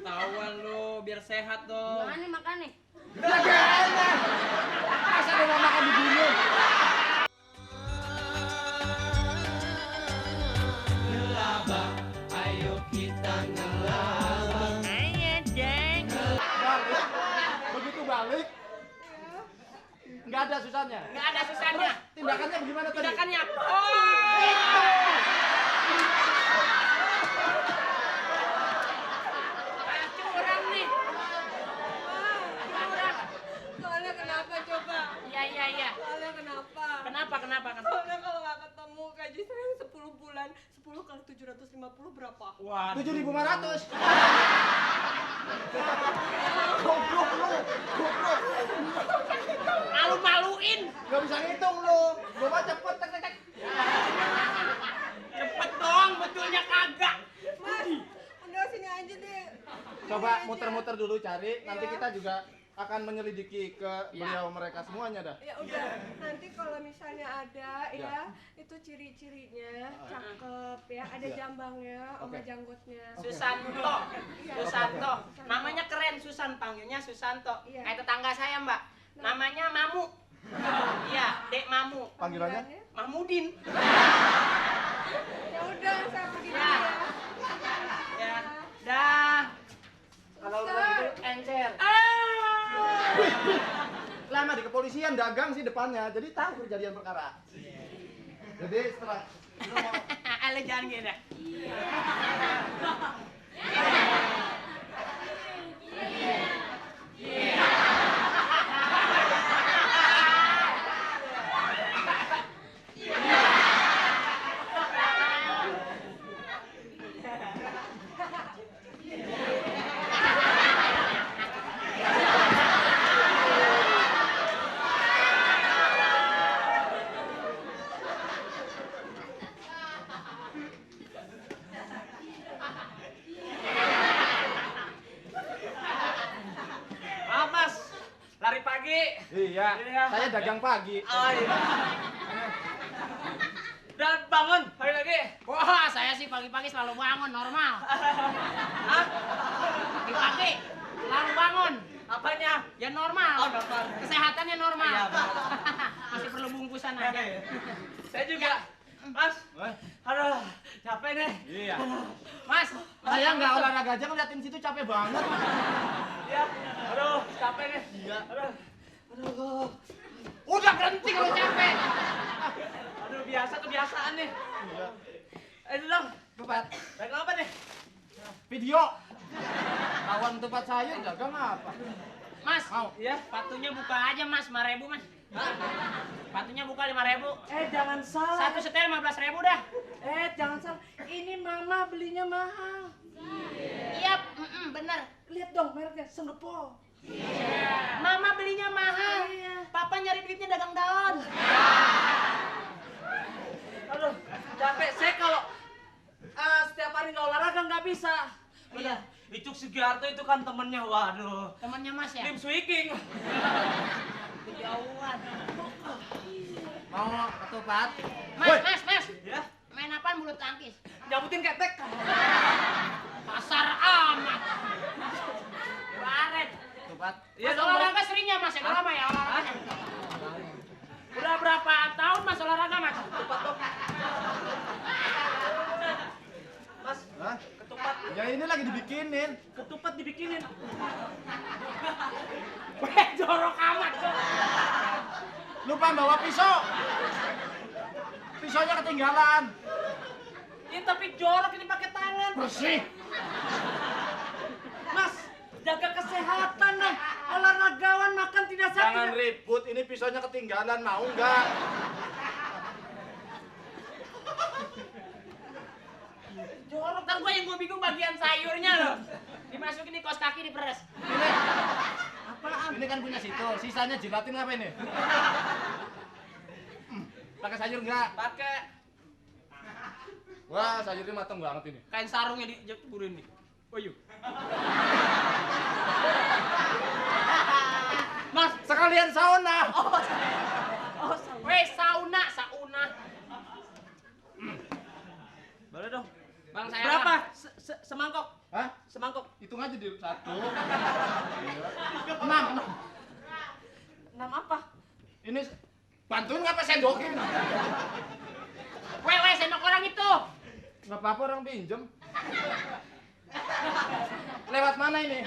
ketahuan lu, biar sehat dong. Gimana nih makan nih? Jangan. Masa lu mau makan di bumi? Ngelabah, ayo kita ngelabah. Ayo, Deng. Balik. Begitu balik. Nggak ada susahnya. Nggak ada susahnya. Tindakannya bagaimana tadi? Tindakannya, oh! Curang nih. Curang. Soalnya kenapa coba? Iya. Soalnya kenapa? Kenapa? Soalnya kalau nggak ketemu gaji saya 10 bulan, 10 kali 750 berapa? Wah, 7.500. Goblok lu. Goblok. malu-maluin. Nggak bisa ngitung lu. Gua mah cepet tek. Cepet dong, betulnya kagak. Mas, udah sini aja deh. Coba Sini aja. muter-muter dulu cari. Nanti Iya. kita juga akan menyelidiki ke beliau mereka semuanya dah. Ya udah, nanti kalau misalnya ada Ya. itu ciri-cirinya cakep ya, ada Ya. jambangnya, sama Oke. janggutnya. Susanto. Susanto. Namanya keren, Susan, panggilnya Susanto. Iya. Kayak tetangga saya, Mbak. Namanya Mamu. Iya, Dek Mamu. Panggilannya? Mahmudin. Ya udah, saya pergi dulu Ya. ya. Ya. Dah. Kalau udah gitu Encer. lama di kepolisian dagang sih depannya. Jadi tahu kejadian perkara. Jadi setelah lu mau Ale jangan gitu dah. Maaf, Mas. Lari pagi. Iya, Iya. saya dagang pagi. Oh iya. Udah bangun pagi lagi. Wah, saya sih pagi-pagi selalu bangun, normal. Hah? Pagi-pagi selalu bangun. Apanya? Ya normal. Oh, normal. Kesehatannya normal. Iya, benar. Masih perlu bungkusan aja. Saya juga. Mas. Aduh, capek nih. Iya. Mas, Saya nggak olahraga aja ngeliatin situ capek banget. Ya. Aduh, capek nih. Iya. Aduh. Udah berhenti kalau capek. Aduh, biasa kebiasaan nih. Iya. Itu dong. Tempat Dagang apa nih? video. Kawan tempat saya dagang apa? Mas, Mau? Iya. sepatunya buka aja Mas, 5.000 Mas. Sepatunya buka 5.000. Jangan salah. Satu setel 15.000 dah. Jangan salah. Ini mama belinya mahal. Iya, bener. Lihat dong mereknya Sengepol. Mama belinya mahal. Papa nyari duitnya dagang daun. Aduh, capek. Saya kalau setiap hari nggak olahraga nggak bisa. Iya. Icuk Sugiharto itu kan temennya, waduh. Temannya Mas ya? Lim Swiking. Kejauhan. Mau ketupat? Mas. Ya, Main apaan bulu tangkis? nyabutin ketek. Pasar amat. Baret. Ketupat. Iya Mas dong, olahraga sering ya Mas? Udah lama ya olahraga? Udah berapa tahun Mas olahraga Mas? Mas, Hah? ketupat. Ya ini lagi dibikinin. Ketupat dibikinin. Weh, jorok amat. Lupa bawa pisau. Pisaunya ketinggalan. Ini tapi jorok ini pakai tangan. Bersih. Mas, jaga kesehatan dong. Olahragawan makan tidak sakit. Jangan ribut, ini pisaunya ketinggalan, mau nggak? Jorok, ntar gue yang gue bingung bagian sayurnya loh. Dimasukin di kos kaki diperes. Apaan? Ini kan punya situ, sisanya jilatin apa ini? Pakai sayur nggak? Pakai Wah, sayurnya mateng banget ini. Kain sarungnya diceburin nih. Oh yuk. Mas, sekalian sauna. Weh, sauna. boleh dong. Bang saya Berapa? Semangkok. Hah? Semangkok. Hitung aja di 1. 6. 6 apa? Ini bantuin ngapa sendokin? Weh, sendok orang itu. Nggak apa-apa orang pinjem. Lewat mana ini?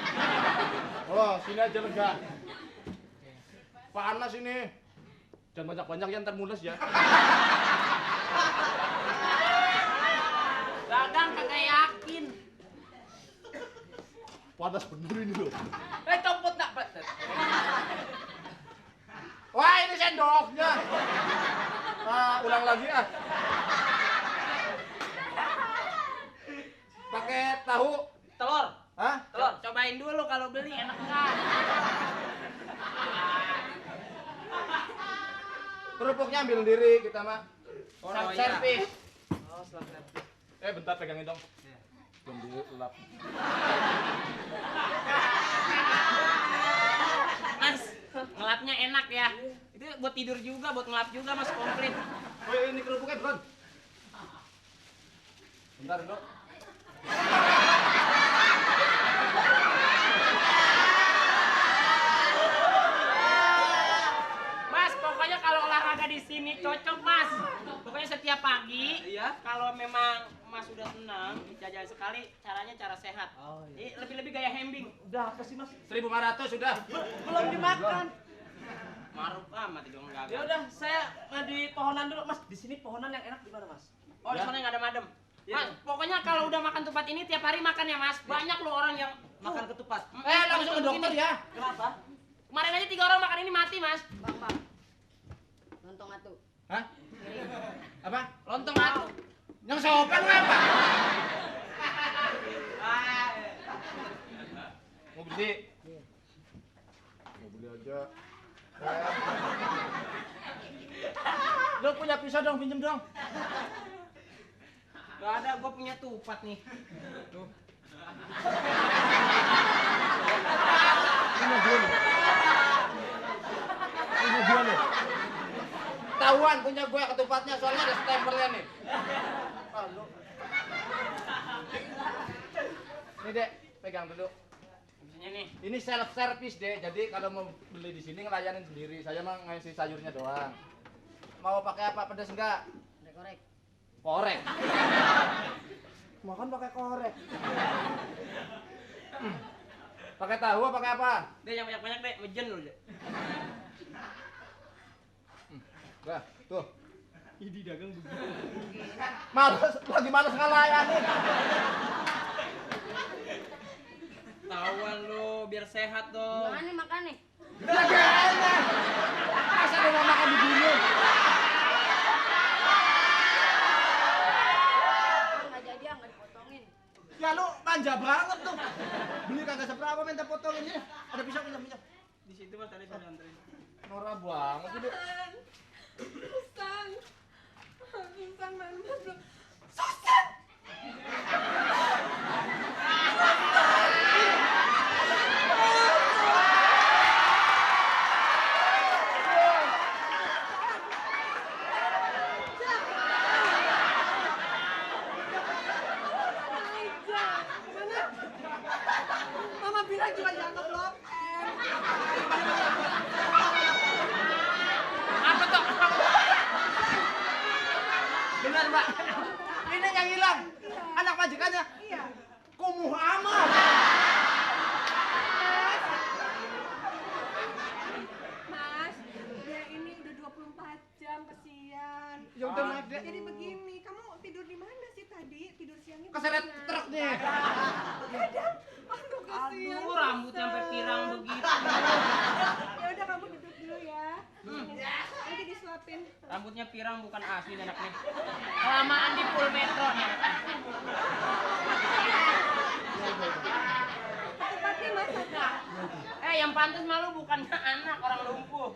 Oh, sini aja lega. Panas ini. Jangan banyak-banyak ya, ntar mules ya. Dagang kagak yakin. Panas bener ini loh. Copot nak, Pak. Wah, ini sendoknya. Ulang lagi ah. Pakai tahu? Telur. Hah? Telur. Cobain dulu kalau beli enak enggak? Kerupuknya ambil sendiri kita mah. Oh, Self iya. service. Oh, selamat. Bentar pegangin dong. Belum dilap. Mas, ngelapnya enak ya. Itu buat tidur juga, buat ngelap juga Mas, komplit. Oh, ini kerupuknya belum. Bentar, Dok. Mas, pokoknya kalau olahraga di sini cocok, Mas. Pokoknya setiap pagi, Iya. kalau memang Mas sudah senang, jajan sekali, caranya cara sehat. Oh, Jadi lebih-lebih gaya hembing. Udah apa sih, Mas? 1.500 sudah. Belum dimakan. Maruf amat dong Ya gagal. udah, saya di pohonan dulu, Mas. Di sini pohonan yang enak di mana, Mas? Oh, di Ya. sana nggak ada madem. Iya. Mas, pokoknya kalau udah makan tempat ini tiap hari makan ya, Mas. Banyak loh orang yang Makan ketupat. Langsung ke dokter ya. Kenapa? Kemarin aja 3 orang makan ini mati, Mas. Bang. Lontong atu. Hah? Apa? Lontong atu. Yang sopan ngapa? Mau beli? Mau beli aja. Lo punya pisau dong, pinjem dong. Gak ada, gue punya tupat nih. Tuh. Punya gue nih. Punya gue nih. Tahuan punya gue ketupatnya soalnya ada stempelnya nih. Ah, lu. Nih Dek, pegang dulu. Biasanya nih. Ini self service Dek, jadi kalau mau beli di sini ngelayanin sendiri. Saya mah ngasih sayurnya doang. Mau pakai apa? Pedas enggak? Korek. Korek. Makan pakai korek. Pakai tahu apa pakai apa? Deh, yang banyak-banyak deh, mejen lu deh. Nah, tuh. Ini dagang begitu. Lagi males ngelayanin. Tawan lu, biar sehat dong. Gimana nih makan nih? Lagi enak. Masa dia mau makan begini? Nggak jadi nggak dipotongin. Ya lu manja banget tuh. Beli kagak seberapa minta potongin ini. Ada pisau. Di situ Mas tadi saya anterin. Norak banget itu. Susan. Susan mana belum? Susan. Mama bilang juga jangan ke Blok M. Apa tuh? Benar, Mbak. Ini yang hilang. Anak majikannya. Iya. Kumuh amat. Mas, dia ini udah 24 jam kesian. Ya udah naik deh. Jadi begini, kamu tidur di mana sih tadi? Tidur siangnya di Keseret mana? truk nih. Aduh, kasihan. Aduh, rambutnya sampai pirang begitu. Ya udah kamu duduk dulu ya. Nanti disuapin. Rambutnya pirang bukan asli anak nih. Kelamaan di full metro nih. Ketupatnya masak nggak? Yang pantas malu bukan anak orang lumpuh.